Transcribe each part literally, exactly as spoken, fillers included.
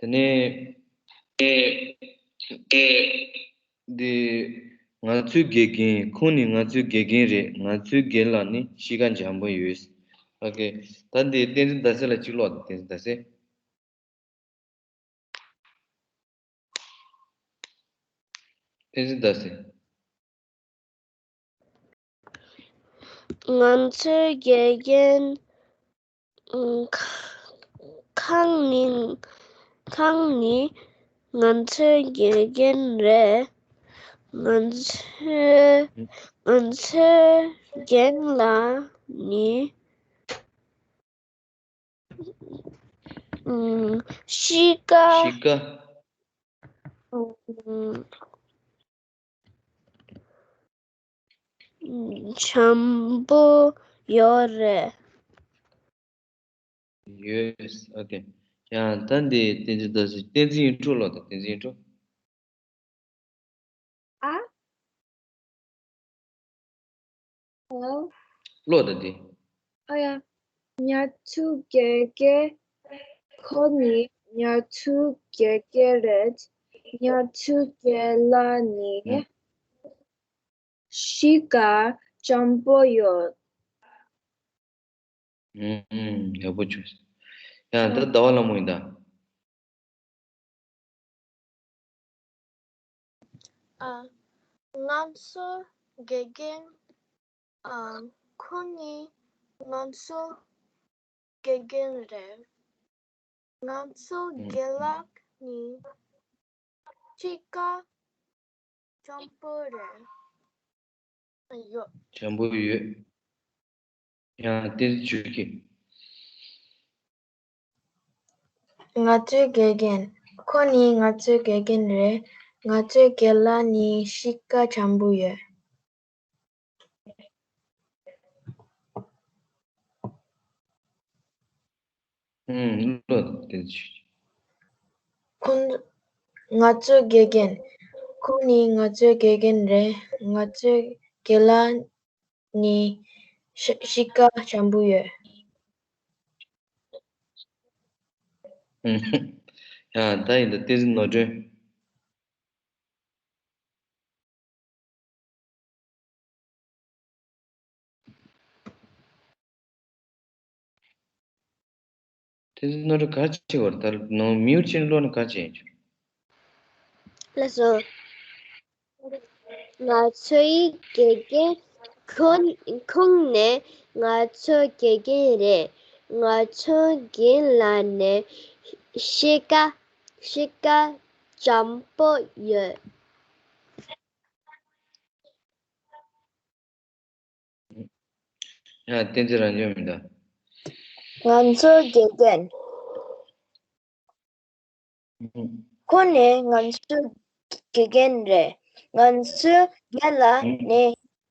དེ་ནས་འདི་ང་ཚོའི་དགེ་རྒན། ཁོང་ནི་ང་ཚོའི་དགེ་རྒན་རེད། ང་ཚོའི་རྒན་ལགས་ནི་གཤིས་ཀ་འཇམ་པོ་ཡོད། ཨོ་ཁེ། ད་འདི་བསྟན་འཛིན་ཟླ་ཟེར་ལ་གཅིག་ཀློག་དང་། བསྟན་འཛིན་ཟླ་ཟེར། བསྟན་འཛིན་ཟླ་ཟེར། ང་ཚོའི་དགེ་རྒན། ཁང་ནི། ཁང་ནི་ང་ཚོའི་དགེ་རྒན་རེད། ང་ཚོའི། ང་ཚོའི་རྒན་ལགས་ནི། ཨུམ། གཤིས་ཀ། གཤིས་ཀ། ཨུམ། འཇམ་པོ་ཡོད་རེད། ཡོད། ཨོ་ཁེ། ཡང་ད་འདི་བསྟན་འཛིན་ཟླ་ཟེར། བསྟན་འཛིན་ཡིད་འཕྲོག་ཀློག་དང་། བསྟན་འཛིན་ཡིད་འཕྲོག། ཨ། ཨོ། ཀློག་དང་འདི། ཨ་ཡ། ང་ཚོའི་དགེ་རྒན། ཁོང་ནི་ང་ཚོའི་དགེ་རྒན་རེད། ང་ཚོའི་རྒན་ལགས་ནི། ཨུ། གཤིས་ཀ་འཇམ་པོ་ཡོད། ཨུམ། ཡག་པོ་བྱུང་། ཡང་ད་ཟླ་བ་ལྷ་མོ་ཡིན་ད། ཨ། ང་ཚོའི་དགེ་རྒན། ཨ། ཁོང་ནི་ང་ཚོའི་དགེ་རྒན་རེད། ང་ཚོའི་རྒན་ལགས་ནི་གཤིས་ཀ་འཇམ་པོ་རེད། ཡོད། འཇམ་པོ་ཡོད། ཡང་བསྟན་འཛིན་ཆོས་སྐྱིད། ང་ཚོའི་དགེ་རྒན། ཁོང་ནི་ང་ཚོའི་དགེ་རྒན་རེད། ང་ཚོའི་རྒན་ལགས་ནི་གཤིས་ཀ་འཇམ་པོ་ཡོད། ཨུམ། ཀློག་དང་། བསྟན་འཛིན་ཆོས་སྐྱིད། ཁོང་། ང་ཚོའི་དགེ་རྒན། ཁོང་ནི་ང་ཚོའི་དགེ་རྒན་རེད། ང་ཚོའི་རྒན་ལགས་ནི་གཤིས་གཤིས་ཀ་འཇམ་པོ་ཡོད། ཨུམ། ཡ། ད་ཡིན་ད། བསྟན་འཛིན་ནོར་སྒྲོན། བསྟན་འཛིན་ནོར་སྒྲོན་ག་རེ་བྱེད་ཀྱི་ཡོད་རེད། ད་ནང་མིའུ་ཅན་ལོ་ནི་ག་རེ་བྱེད་ཡིན་ཆོག་ལགས་སོ། ང་ཚོའི་དགེ་རྒན། ཁོང་ཁོང་ནི་ང་ཚོའི་དགེ་རྒན་རེད། ང་ཚོའི་རྒན་ལགས་ནི་གཤིས་ཀ་གཤིས་ཀ་འཇམ་པོ་ཡོད། ཡ། བསྟན་འཛིན་རང་བྱུང་མི་འདུག་ང་ཚོའི་དགེ་རྒན། ཁོང་ནི་ང་ཚོའི་དགེ་རྒན་རེད། ང་ཚོའི་རྒན་ལགས་ནི་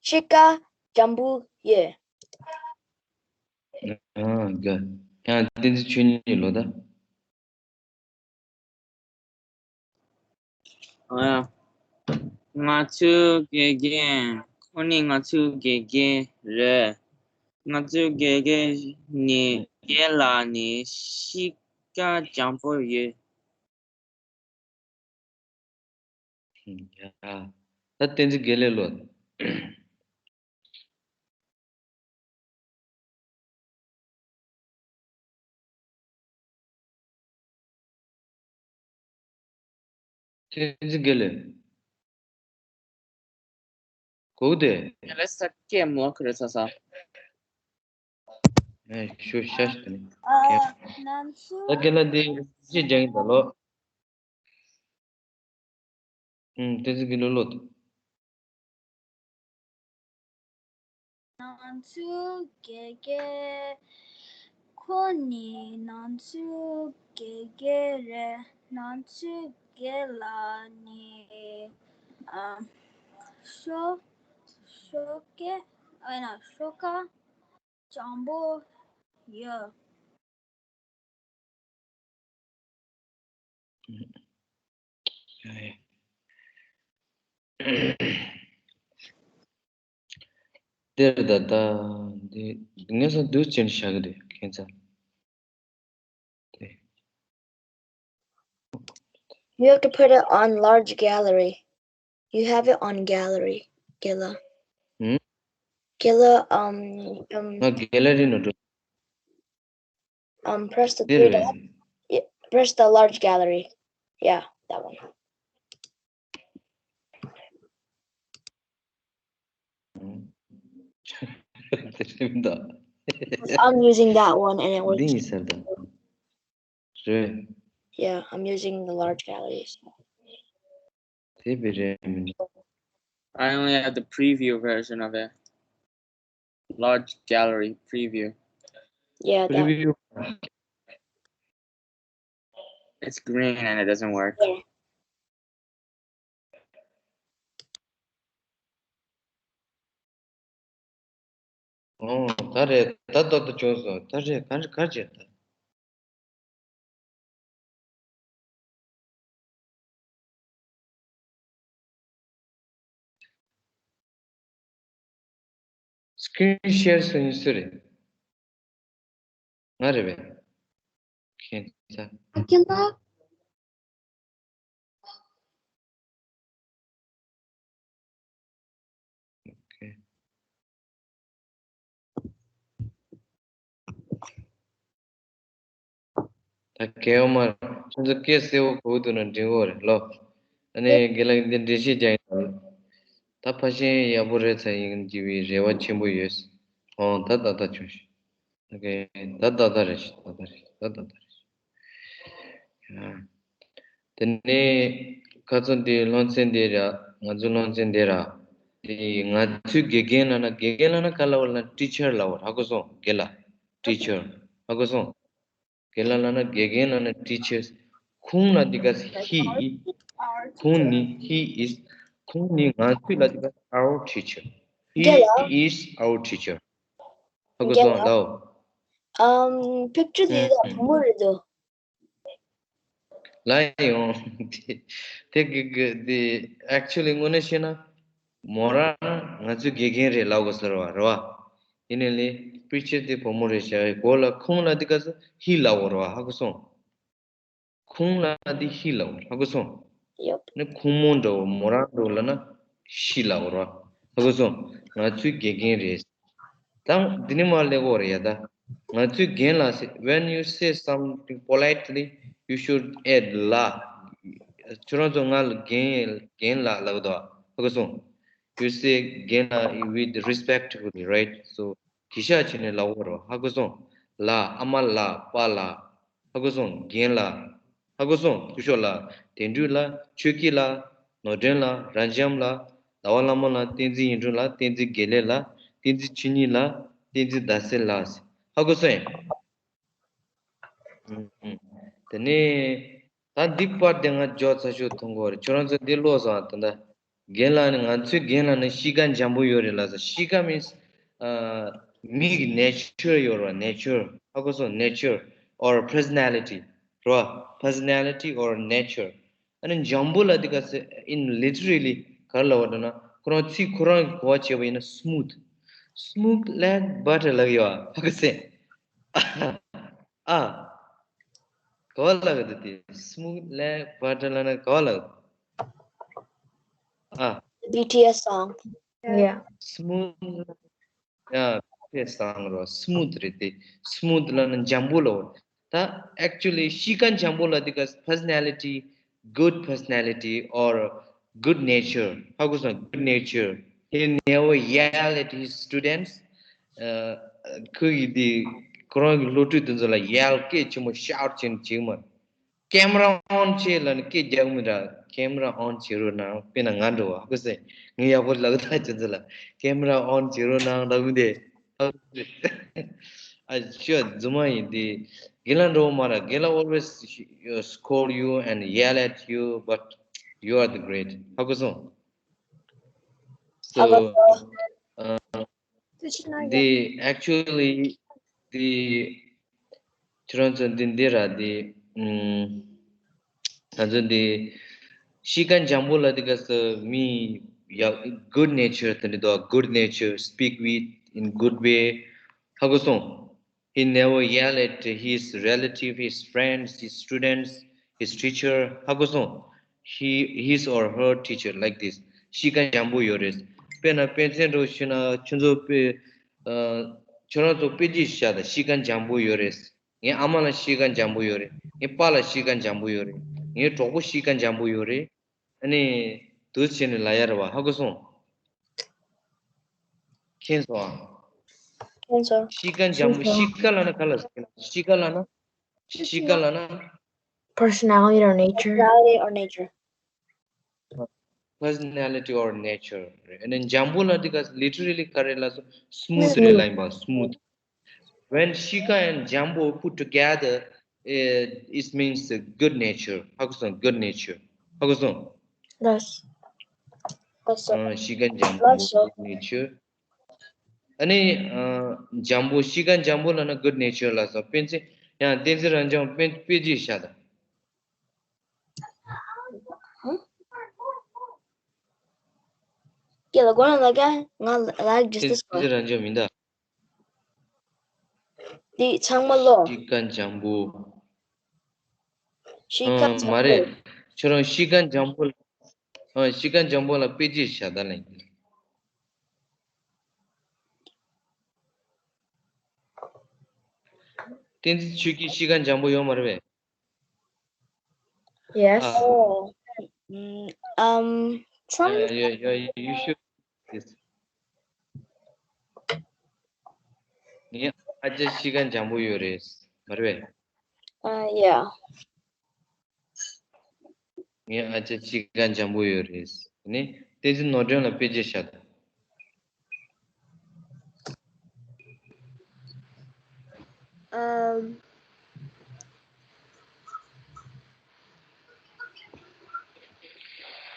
གཤིས་ཀ་འཇམ་པོ་ཡོད། ཨ། དགའ། ཡང་བསྟན་འཛིན་ཆོས་ཉིད་ལོ་ད། ཨ། ང་ཚོའི་དགེ་རྒན། ཁོང་ནི་ང་ཚོའི་དགེ་རྒན་རེད། ང་ཚོའི་དགེ་རྒན་ནི་རྒན་ལགས་ནི་གཤིས་ཀ་འཇམ་པོ་ཡོད། ཡ། ད་བསྟན་འཛིན་དགེ་ལེགས་ལོ། བསྟན་འཛིན་དགེ་ལེགས། གོ་གི་དེ། དེ་ལས་ས་སྐད་མོ་ཁ་རེ་ས་ས། ཨེ། ཤོ་ཤ་ཤ་དེ་ནི། ཨ། ང་ཚོ། ད་དགེ་ལེགས་འདི་ཅི་སྦྱང་གི་ད་ལོ། ཨུམ། བསྟན་འཛིན་དགེ་ལེགས་ལོ། ང་ཚོའི་དགེ་རྒན། ཁོང་ནི་ང་ཚོའི་དགེ་རྒན་རེད། ང་ཚོའི་རྒན་ལགས་ནི། ཨ། ཤོ། ཤོ་སྐད། ཨ་ན་ཤོ་ཁ་འཇམ་པོ་ཡོད། ཡ་ཡ། འདིར་ད་ལྟ་འདི་ངེད་ཚོ་འདུག་ཅན་བཞག་གི་རེད་ཁྱེད་ཚོ། དེ། You have to put it on large gallery. You have it on gallery, Gila. Hmm? Gila, um, um, ང་གེ་ལ་རི་ནང་འགྲོ། um, press the འདིར་three རེད། dots. Yeah, press the large gallery. Yeah, that one. དེ་རིང་ད། I'm using that one and it works. འདི་ཡིན་ཟེར་ད། རེད། Yeah, I'm using the large gallery. So. དེ་བི་རེད་མིན། I only have the preview version of it. Large gallery preview. Yeah, that Preview. It's green and it doesn't work. Yeah. ཨོ། ད་རེད། ད་ད་ད་བྱུང་སོང་། ད་རེད། ག་རེ་ག་རེ་བྱས་ད། Screen share སུ་ཡིན་སུ་རེད། ང་རེད་པས། ཁྱེད་ཚ། Akila? Okay. ད་གལ་ཡོད་མ་རེད། ཁྱེད་ཚོ་སྐད་གསལ་པོ་གོ་གི་འདུག་ན་འགྲིག་གི་རེད་ལོ། ཨ་ནི་དགེ་ལགས་འདི་འགྲེལ་བཤད་རྒྱག་ཡིན་ད། ད་ཕལ་ཆེར་ཡག་པོ་རེད་ཚར་ཡིན་གྱི་བའི་རེ་བ་ཆེན་པོ་ཡོད། ཨོ་ད་ད་ད་བྱུང་ཤག་ཨོ་ཀེ། ད་ད་ད་རེད་ཤག་ད་ད་རེད་ཤག་ད་ད་ད་རེད་ཤག་དེ་ནས་ཁ་ཚོན་འདི་སློབ་ཚན་འདི་ར། ང་ཚོའི་སློབ་ཚན་འདི་ར། འདི་ང་ཚོའི་དགེ་རྒན་ལབ་ན། དགེ་རྒན་ལབ་ན་ག་ལབ་ལབ་ན་ཊི་ཆར་ལབ་པ་རེད། ཧ་གོ་སོང་། དགེ་ལགས། ཊི་ཆར། ཧ་གོ་སོང་། དགེ་ལགས་ལབ་ན། དགེ་རྒན་ལབ་ན་ཊི་ཆར། ཁོང་ལབ་དུས་སྐབས་སུ་ཧི། ཁོང་ནི་ཧི་ཨིས། ཁོང་ནི་ང་ཚོའི་ལབ་དུས་སྐབས་སུ our teacher. He དགེ་ལགས། is our teacher. ཧ་གོ་སོང་ལགས། Um, picture དེ་ད་བུ་མོ་རེད་འདུག་ལ་ཡོང་། དེ་དེ་གི་གི་དེ་actually དངོས་གནས་བཤད་ན་མོ་རང་ང་ཚོའི་དགེ་རྒན་རེད་ལབ་དགོས་ས་རེད་པ། རེད་པ། ཡིན་ནའི་ལས་པིག་ཅར་དེ་བུ་མོ་རེད་བཞག་གོ་ལ། ཁོང་ལབ་དུས་སྐབས་སུ་ཧི་ལབ་དགོས་རེད་པ། ཧ་གོ་སོང་། ཁོང་ལབ་དུས་ཧི་ལབ་དགོས། ཧ་གོ་སོང་། Yep. ནི་ཁོང་མོ་འདྲ་བོ་མོ་རང་འདྲ་བོ་ལབ་ན་ཤི་ལབ་དགོས་རེད་པ། ཧ་གོ་སོང་། ང་ཚོའི་དགེ་རྒན་རེད། ད་འདི་ནས་མར་སླེབས་དགོས་རེད་ཡ། ད་ང་ཚོའི་རྒན་ལགས་ཟེར། When you say something politely, you should add ལགས། ཁྱོད་རང་ཚོ་ང་ལ་རྒན་རྒན་ལགས་ལབ་གི་འདུག་པ། ཧ་གོ་སོང་། You say རྒན་ལགས་with respectfully, right? So གུས་ཞབས་བྱས་ནས་ལབ་དགོས་རེད་པ། ཧ་གོ་སོང་། ལགས། ཨ་མ་ལགས། པཱ་ལགས། ཧ་གོ་སོང་། རྒན་ལགས། ཧ་གོ་སོང་། སྐུ་ཞབས་ལགས། དོན་གྲུབ་ལགས། ཆོས་སྐྱིད་ལགས། ནོར་སྒྲོན་ལགས། རབ་འབྱམས་ལགས། ཟླ་བ་ལྷ་མོ་ལགས། བསྟན་འཛིན་ཡིད་འཕྲོག་ལགས། བསྟན་འཛིན་དགེ་ལེགས་ལགས། བསྟན་འཛིན་ཆོས་ཉིད་ལགས། བསྟན་འཛིན་ཟླ་ཟེར་ལགས། ཧ་གོ་སོང་། ཨུམ་ཨུམ། དེ་ནས་ད་འདི་པར་དེ་ང་འཇོག་ཚར་ཤོག་མཐོང་གི་རེད། ཁྱོད་རང་ཚོ་འདི་ཀློག་སོང་ཨ། ད་ལྟ་རྒན་ལགས་ནི། ང་ཚོའི་རྒན་ལགས་ནི་གཤིས་ཀ་འཇམ་པོ་ཡོད་རེད་ལབ་སོང་། གཤིས་ཀ་means ཨ་མིའི་གི་ནེ་ཅར་ཡོད་རེད་པ། ནེ་ཅར། ཧ་གོ་སོང་། ནེ་ཅར་or personality རེད་པ། personality or nature. ཨ་ནི་འཇམ་པོ་ལབ་དུས་སྐབས་སུ་in literally ག་རེ་ལབ་པ་འདྲ་ན། ཁོ་རང་ཚིག་ཁོ་རང་གི་གོ་བ་བྱས་པ་ཡིན་ན་smooth. Smooth like butter ལབ་ཀྱི་ཡོད་པ། ཧ་གོ་སོང་། ཨ། ག་པར་ལབ་ཀྱི་འདུག་དེ། smooth like butter ལབ་ན་ག་པར་ལབ་ཀྱི། ཨ། B T S song. Yeah. smooth. ཡ། དེ་སང་རོ་smooth རེད་དེ། smooth ལབ་ན་འཇམ་པོ་ལབ་པ། ད་actually གཤིས་ཀ་འཇམ་པོ་ལབ་དུས་སྐབས་personality, good personality or good nature. ཧ་གོ་སོང་། good nature. He never yell at his students. ཨ། ཁོ་གིས་དེ་ཁོ་རང་གི་སློབ་ཕྲུག་དེ་ཚོ་ལ་ཡལ་སྐད་ཆེན་པོ་ཤའོཊ་བྱས་ནས་བྱེད་ཀྱི་མ་རེད། ཀེམ་ར་ཨོན་བྱེད་ལབ་ནས་སྐད་རྒྱག་གི་མི་འདྲ། ཀེམ་ར་ཨོན་བྱེད་རོགས་གནང་། དཔེར་ན་ང་འདྲ་བོ། ཧ་གོ་སོང་། ངས་ཡག་པོ་ལབ་ཀྱི་ད། ཁྱེད་ཚོ་ལ་ཀེམ་ར་ཨོན་བྱེད་རོགས་གནང་ལབ་མི་འདུག་ཨ། ཤོད། རྫུན་མ་ཡིན་དེ། རྒན་ལགས་འདྲ་བོ་མ་རེད། རྒན་ལགས་always scold you and yell at you, but you are the great. ཧ་གོ་སོང་། So ཨ། འདི་actually འདི་ཁྱོད་རང་ཚོ་འདི་འདི་ར་འདི། ཨམ། ད་ཚོད་འདི་གཤིས་ཀ་འཇམ་པོ་ལ་དེ་ག་ས་མི་ཡག good nature དེ་འདྲ་འདུག good nature, speak with in good way. ཧ་གོ་སོང་། He never yell at his relative, his friends, his students, his teacher. ཧ་གོ་སོང་། He, his or her teacher like this. གཤིས་ཀ་འཇམ་པོ་ཡོད་རེད། དཔེར་ན་དཔེ་མཚོན་འདྲ་བོ་ཞུས་ན་ཁྱོད་ཚོ་དཔེ་ཨ། ཁྱོད་རང་ཚོ་དཔེ་ཅིག་བཞག་དང་གཤིས་ཀ་འཇམ་པོ་ཡོད་རེད། ངའི་ཨ་མ་ལ་གཤིས་ཀ་འཇམ་པོ་ཡོད་རེད། ངའི་པཱ་ལ་གཤིས་ཀ་འཇམ་པོ་ཡོད་རེད། ངའི་གྲོགས་པོ་གཤིས་ཀ་འཇམ་པོ་ཡོད་རེད། ཨ་ནི་འདུག་བྱས་ནས་ལབ་ཡ་རེད་བ། ཧ་གོ་སོང་། མཁྱེན་སོང་ཨ། མཁྱེན་སོང་། གཤིས་ཀ་འཇམ་པོ། གཤིས་ཀ་ལབ་ན་ག་ལ་ཟེར། གཤིས་ཀ་ལབ་ན། གཤིས་ཀ་ལབ་ན། Personality or nature. Personality or nature རེད། ཨ་ནི་འཇམ་པོ་ལ་དེ་ག་literally ག་རེ་ལབ་སོང་། smooth རེད་ལབ་ཡིན་པ། smooth. When གཤིས་ཀ་and འཇམ་པོ put together, it, it means a good nature. ཧ་གོ་སོང་། good nature. ཧ་གོ་སོང་། ལགས་སོ། ལགས་སོ། ཨ། གཤིས་ཀ་འཇམ་པོ། ལགས་སོ། good nature. ཨ་ནི་ཨ། འཇམ་པོ། གཤིས་ཀ་འཇམ་པོ་ལབ་ན་good nature ལབ་སོང་། དཔེ་མཚོན་ཡང་བསྟན་འཛིན་རབ་འབྱམས་དཔེ་དཔེ་ཅིག་བཞག་དང་། ཀྱེ་ལ་མགོ་ན་ལ་ཀ་ང་ལ་ཇི་སི་ཏི་སི་བསྟན་འཛིན་རབ་འབྱམས་མིན་ད། འདི་ཚང་མ་ལོ། གཤིས་ཀ་འཇམ་པོ། གཤིས་ཀ་ཨང་འཇམ་མ་པོ། རེད། ཁྱོད་རང་གཤིས་ཀ་འཇམ་པོ་ལ། ཨང་། གཤིས་ཀ་འཇམ་པོ་ལ་དཔེ་ཅིག་བཞག་དང་ལབ་ཡིན། བསྟན་འཛིན་ཆོས་སྐྱིད་གཤིས་ཀ་འཇམ་པོ་ཡོད་མ་རེད་པས། Yes. ཨ། Oh. Mm, um, some. Yeah, yeah, yeah, you should. Yes. ངའི་ཨ་ཅག་གཤིས་ཀ་འཇམ་པོ་ཡོད་རེད། མ་རེད་པས། Uh, yeah. ངའི་ཨ་ཅག་གཤིས་ཀ་འཇམ་པོ་ཡོད་རེད། ནི་བསྟན་འཛིན་ནོར་སྒྲོན་ལ་དཔེ་ཆ་བཞག་དང་། ཨམ།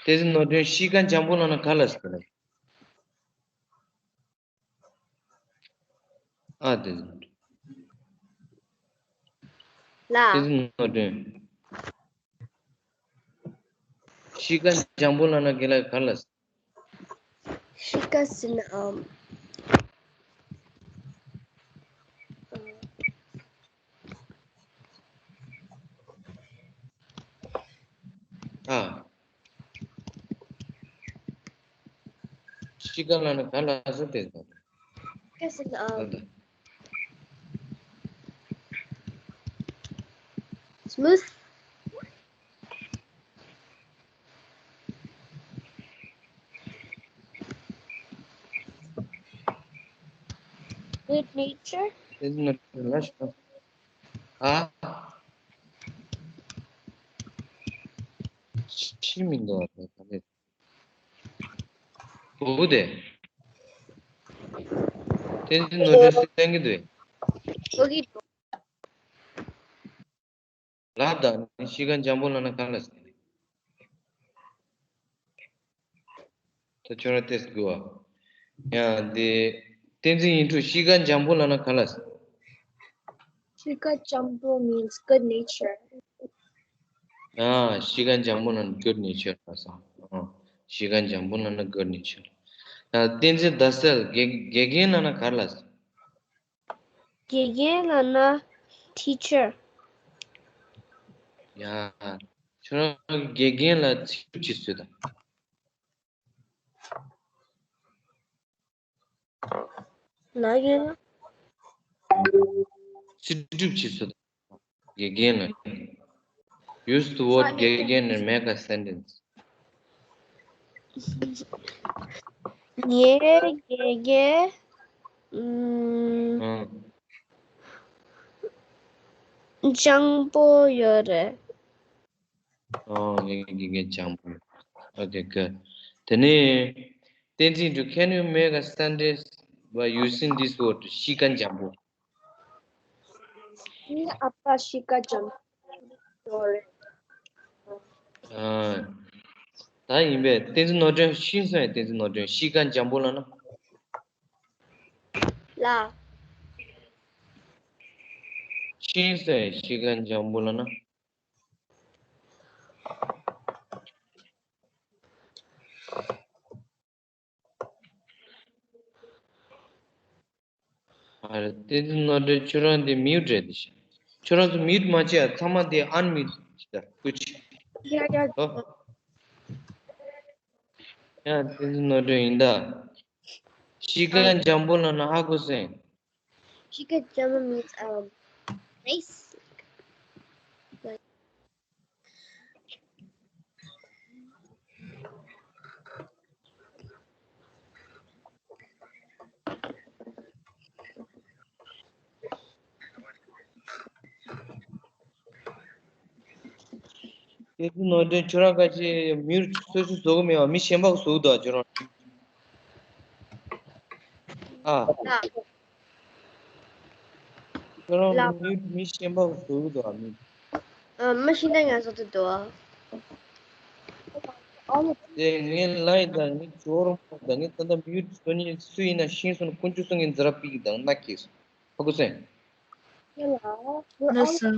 བསྟན་འཛིན་ནོར་སྒྲོན་གཤིས་ཀ་འཇམ་པོ་ལབ་ན་ག་ལ་ཟེར་ན། ཨ། བསྟན་འཛིན། ལ། བསྟན་འཛིན་ནོར་སྒྲོན། གཤིས་ཀ་འཇམ་པོ་ལབ་ན་རྒན་ལགས་ག་ལ་ཟེར། གཤིས་ཀ་ཟེར་ན་ཨམ། ཨ། གཤིས་ཀ་ལབ་ན་ག་ལ་ཟེར་དེ་ཟེར། ག་ཟེར་ཨ། ཨ་ད། Smooth. Good nature. Is not relational. ཨ། ཤི་མི་འདུག་ཨ། བུ་དེ། བསྟན་འཛིན་ནོར་སྒྲོན་གསན་གྱི་འདུག་ཨོ་ཀེ། ལབ་དང་། གཤིས་ཀ་འཇམ་པོ་ལབ་ན་ག་ལ་ཟེར། ད་ཁྱོད་རང་ཏོག་ཙམ་སྒུག་ཨ། ཡ་འདི། བསྟན་འཛིན་ཡིད་འཕྲོག་གཤིས་ཀ་འཇམ་པོ་ལབ་ན་ག་ལ་ཟེར། གཤིས་ཀ་འཇམ་པོ་means good nature. ཨ། གཤིས་ཀ་འཇམ་པོ་ལབ་ན་good nature ལབ་སོང་། ཨ། གཤིས་ཀ་འཇམ་པོ་ལབ་ན་good nature. ཡ། བསྟན་འཛིན་ཟླ་གསལ། དགེ་དགེ་རྒན་ལབ་ན་ག་ལ་ཟེར། དགེ་རྒན་ལབ་ན་teacher. ཡ། ཁྱོད་རང་དགེ་རྒན་ལ་ཚིག་གྲུབ་ཅིག་བཟོས་དང་། ལབ་ཡིན། ཚིག་གྲུབ་ཅིག་བཟོས་དང་། དགེ་རྒན་ལ། Use the word དགེ་རྒན and make a sentence. ངའི་དགེ་རྒན། ཨུམ། ཨང་། འཇམ་པོ་ཡོད་རེད། ཨོ། ངའི་དགེ་རྒན་འཇམ་པོ། Okay, good. དེ་ནས་བསྟན་འཛིན་འདུ། Can you make a sentence by using this word? གཤིས་ཀ་འཇམ་པོ། ངའི་ཨ་ཕ་གཤིས་ཀ་འཇམ་པོ་རེད། ཨ། ད་ཡིན་པས། བསྟན་འཛིན་ནོར་སྒྲོན་ཤེས་སོང་ངས། བསྟན་འཛིན་ནོར་སྒྲོན་གཤིས་ཀ་འཇམ་པོ་ལབ་ན། ལ། ཤེས་སོང་ངས། གཤིས་ཀ་འཇམ་པོ་ལབ་ན། ཨ་རེ། བསྟན་འཛིན་ནོར་སྒྲོན། ཁྱོད་རང་དེ་མིའུ་ཊི་རེད་དེ། ཁྱོད་རང་ཚོ་མིའུ་ཊི་མ་བྱེད་ཨ། ཚང་མ་དེ་ཨན་མིའུ་ཊི་བྱེད་ད། ཀུ་ཅི། ཡ་ཡ། ཨོ། ཡ། བསྟན་འཛིན་ནོར་སྒྲོན་ཡིན་ད། གཤིས་ཀ་འཇམ་པོ་ལབ་ན་ཧ་གོ་སོང་། གཤིས་ཀ་འཇམ་པོ་means, um, nice. དེ་ཚོ་ནོར་འདྲེན་ཁྱོད་རང་ག་ཅི་མིར་སོ་སོ་བཟོ་གི་མེད་པ་མི་གཞན་པ་གི་བཟོ་གི་འདུག་ཁྱོད་རང་། ཨ། ལ། ཁྱོད་རང་ལ། མི་མི་གཞན་པ་གི་བཟོ་གི་འདུག་མི། ཨ། མི་གཞན་དག་ང་བཟོ་གི་འདུག་དེ་ངའི་ལ་ཡི་དང་ངའི་ཇོ་རོང་པ་དང་ངའི་ད་ལྟ་མིའུ་ཊི་བཟོ་མཁན་སུ་ཡིན་ན་ཤེས་སོང་ན་དཀོན་མཆོག་གསུམ་གྱི་འཛིན་གྲྭ་པི་གི་དང་མནའ་སྐྱེལ་སོང་། ཧ་གོ་སོང་། ལགས་སོ།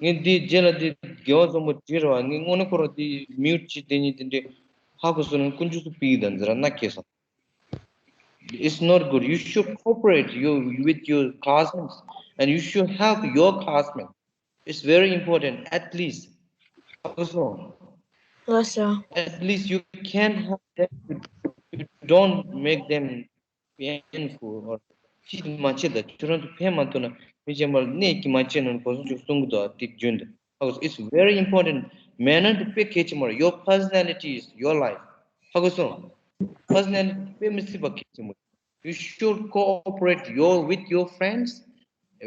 ངས་འདི་རྗེས་ལ་འདི་རྒྱལ་བ་བཟང་པོ་བྲིས་ར་བ། ངས་དངོས་གནས་ཁོ་རང་འདི་མིའུ་ཊི་བྱེད་དེ་ཉིད་དེ་འདྲའི་ཧ་གོ་སོང་ན་དཀོན་མཆོག་གསུམ་པི་གི་དང་འཛིན་གྲྭ་མནའ་སྐྱེལ་སོང་། It's not good. You should cooperate you with your classmates and you should help your classmates. It's very important. At least. ཧ་གོ་སོང་། ལགས་སོ། At least you can help them. You don't make them painful or ཅིག་མ་བྱེད་ད། ཁྱོད་རང་ཚོ་ཕན་མ་ཐོགས་ན་མི་གཞན་པར་གནོད་ཀྱི་མ་བྱེད་ན་གོ་སོང་ཅིག་གསུང་གི་འདུག་དེ་རྒྱུན་དུ། ཧ་གོ་སོང་། It's very important. མེད་ན་དེ་དཔེ་གལ་ཆེན་པོ་རེད། Your personality is your life. ཧ་གོ་སོང་། Personality དཔེ་མི་སྲིད་པ་གལ་ཆེན་པོ་རེད། You should cooperate your, with your friends.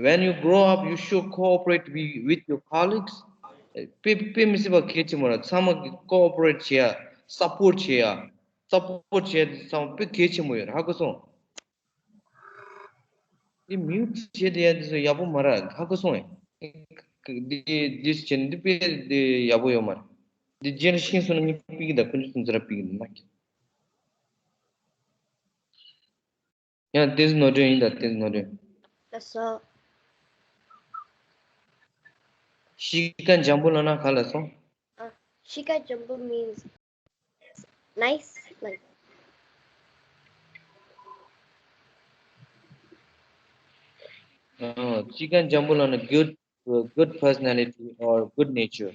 When you grow up, you should cooperate with, with your colleagues. དཔེ་དཔེ་མི་སྲིད་པ་གལ་ཆེན་པོ་རེད། ཚང་མ་གི་cooperate བྱེད་ཡ། support བྱེད་ཡ། support བྱེད་ཡ་དེ་ཚང་མ་དཔེ་གལ་ཆེན་པོ་ཡོད་རེད། ཧ་གོ་སོང་། འདི་མིའུ་ཊི་བྱེད་དེ་ཡ་འདི་ཚོ་ཡག་པོ་མ་རེད། ཧ་གོ་སོང་ངས། འདི་འདི་བྱེད་འདི་དཔེ་འདི་ཡག་པོ་ཡོད་མ་རེད། འདི་རྗེས་ལ་ཤེས་སོང་ན་ངས་པི་གི་དང་དཀོན་མཆོག་གསུམ་འཛིན་གྲྭ་པི་གི་ནང་གི། ཡང་བསྟན་འཛིན་ནོར་སྒྲོན་ཡིན་ད། བསྟན་འཛིན་ནོར་སྒྲོན། ལགས་སོ། གཤིས་ཀ་འཇམ་པོ་ལབ་ན་ག་ལ་སོང་། ཨ། གཤིས་ཀ་འཇམ་པོ་means nice, like. ཨ། གཤིས་ཀ་འཇམ་པོ་ལབ་ན་good, good personality or good nature.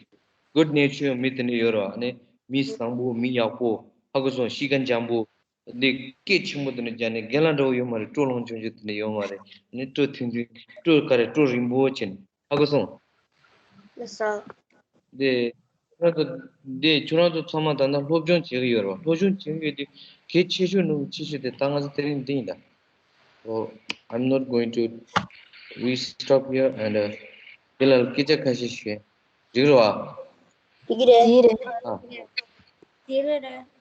Good nature མི་དེ་འདྲ་ཡོད་རེད་བ། ཨ་ནི་མི་བཟང་པོ་མི་ཡག་པོ། ཧ་གོ་སོང་། གཤིས་ཀ་འཇམ་པོ། འདི་སྐད་ཆེན་པོ་དེ་འདྲ་རྒྱག་ནས་རྒན་ལགས་འདྲ་བོ་ཡོད་མ་རེད། སྤྲོ་ལོང་ཆུང་ཆུང་དེ་འདྲ་ཡོད་མ་རེད། ཨ་ནི་སྤྲོ་ཐུང་ཐུང་། སྤྲོ་ག་རེ་སྤྲོ་རིང་པོ་བྱས་ནས། ཧ་གོ་སོང་། ལགས་སོ། དེ་ཁྱོད་རང་ཚོ་དེ་ཁྱོད་རང་ཚོ་ཚང་མ་ད་ལྟ་སློབ་སྦྱོང་བྱེད་ཀྱི་ཡོད་རེད་བ། སློབ་སྦྱོང་བྱེད་ཀྱི་ཡོད་དེ་གལ་ཆེ་ཤོས་ནང་ཆེ་ཤོས་དེ་ད་ང་ཚོ་དེ་རིང་འདི་ཡིན་ད། Oh, I'm not going to, we stop here and, uh, དེ་ལ་སྐད་ཆ་ཁ་ཤས་ཞུ། འགྲིག་རེད་བ། འགྲིག་གི་རེད། འགྲིག་གི་རེད། ཨ། འགྲིག་གི་རེད།